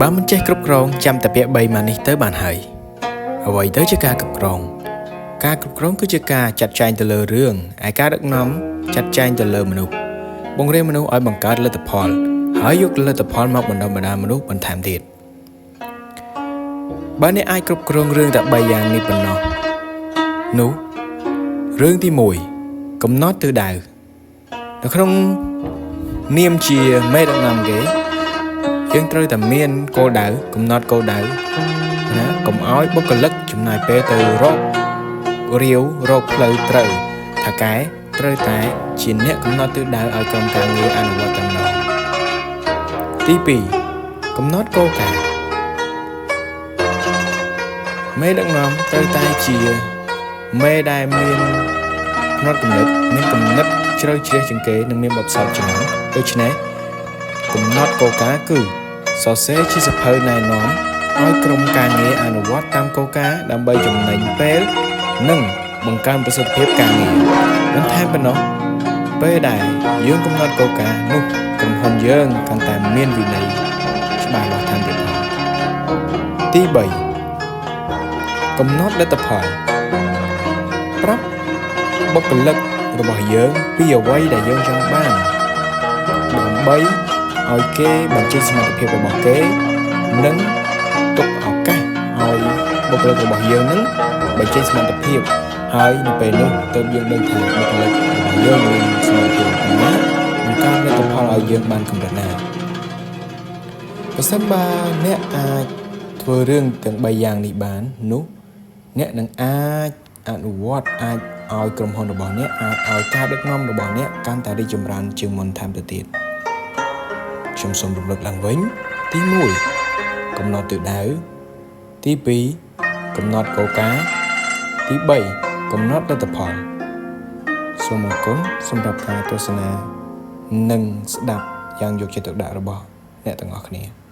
បើមិនចេះគ្រប់គ្រងចាំតែពាក្យ3ម៉ានេះទៅបានហើយអ្វីទៅជាការគ្រប់គ្រងការគ្រប់គ្រងគឺជាការចាត់ចែងទៅលើរឿងឯការដឹកនាំចាត់ចែងទៅលើមនុស្សបង្រៀនមនុស្សឲ្យបង្កើតលទ្ធផលហើយយកលទ្ធផលមកបណ្ដុះបណ្ដាលមនុស្សបន្ថែមទៀតបើអ្នកអាចគ្រប់គ្រងរឿងតែ3យ៉ាងនេះប៉ុណ្ណោះនោះរឿងទី1កំណត់ទិសដៅនៅក្នុងនាមជាមេដឹកនាំគេយើងត្រូវតែមានគោលដៅកំណត់គោលដៅណាកុំឲ្យបុគ្គលិកចំណាយពេលទៅរករាវរកផ្លូវត្រូវថៅកែត្រូវតែជាអ្នកកំណត់ទិសដៅឲ្យក្រុមការងារអនុវត្តតែម្ដងទី2កំណត់គោលការណ៍មេដឹកនាំត្រូវតែជាមេដែលមានផ្នត់គំនិតមានគំនិតជ្រៅជ្រះជាងគេនិងមានបទពិសោធន៍ច្រើនដូច្នេះកំណត់គោលការណ៍គឺសរសេរជាសៀវភៅណែនាំឲ្យក្រុមការងារអនុវត្តតាមគោលការណ៍ដើម្បីចំណេញពេលនិងបង្កើនប្រសិទ្ធភាពការងារបន្ថែមប៉ុណ្ណោះពេលដែលយើងកំណត់គោលការណ៍នោះក្រុមហ៊ុនយើងកាន់តែមានវិន័យច្បាស់លាស់ថែមទៀតផងទី3កំណត់លទ្ធផលប្រាប់បុគ្គលិករបស់យើងពីអ្វីដែលយើងចង់បានដើម្បីឲ្យគេបញ្ចេញសមត្ថភាពរបស់គេនិងទុកឱកាសឲ្យបុគ្គលិករបស់យើងនឹងបញ្ចេញសមត្ថភាពហើយនៅពេលនោះទើបយើងដឹងថាបុគ្គលិករបស់យើងមានសមត្ថភាពប៉ុណ្ណាបង្កើនលទ្ធផលឲ្យយើងបានកម្រិតណាប្រសិនបើអ្នកអាចធ្វើរឿងទាំង3យ៉ាងនេះបាននោះអ្នកនឹងអាចអនុវត្តអាចឲ្យក្រុមហ៊ុនរបស់អ្នកអាចឲ្យការដឹកនាំរបស់អ្នកកាន់តែរីកចម្រើនជាងមុនថែមទៅទៀតខ្ញុំសូមរំលឹកឡើងវិញទី1កំណត់ទិសដៅទី2កំណត់គោលការណ៍ទី3កំណត់លទ្ធផលសូមអរគុណសម្រាប់ការទស្សនានិងស្ដាប់យ៉ាងយកចិត្តទុកដាក់របស់អ្នកទាំងអស់គ្នា។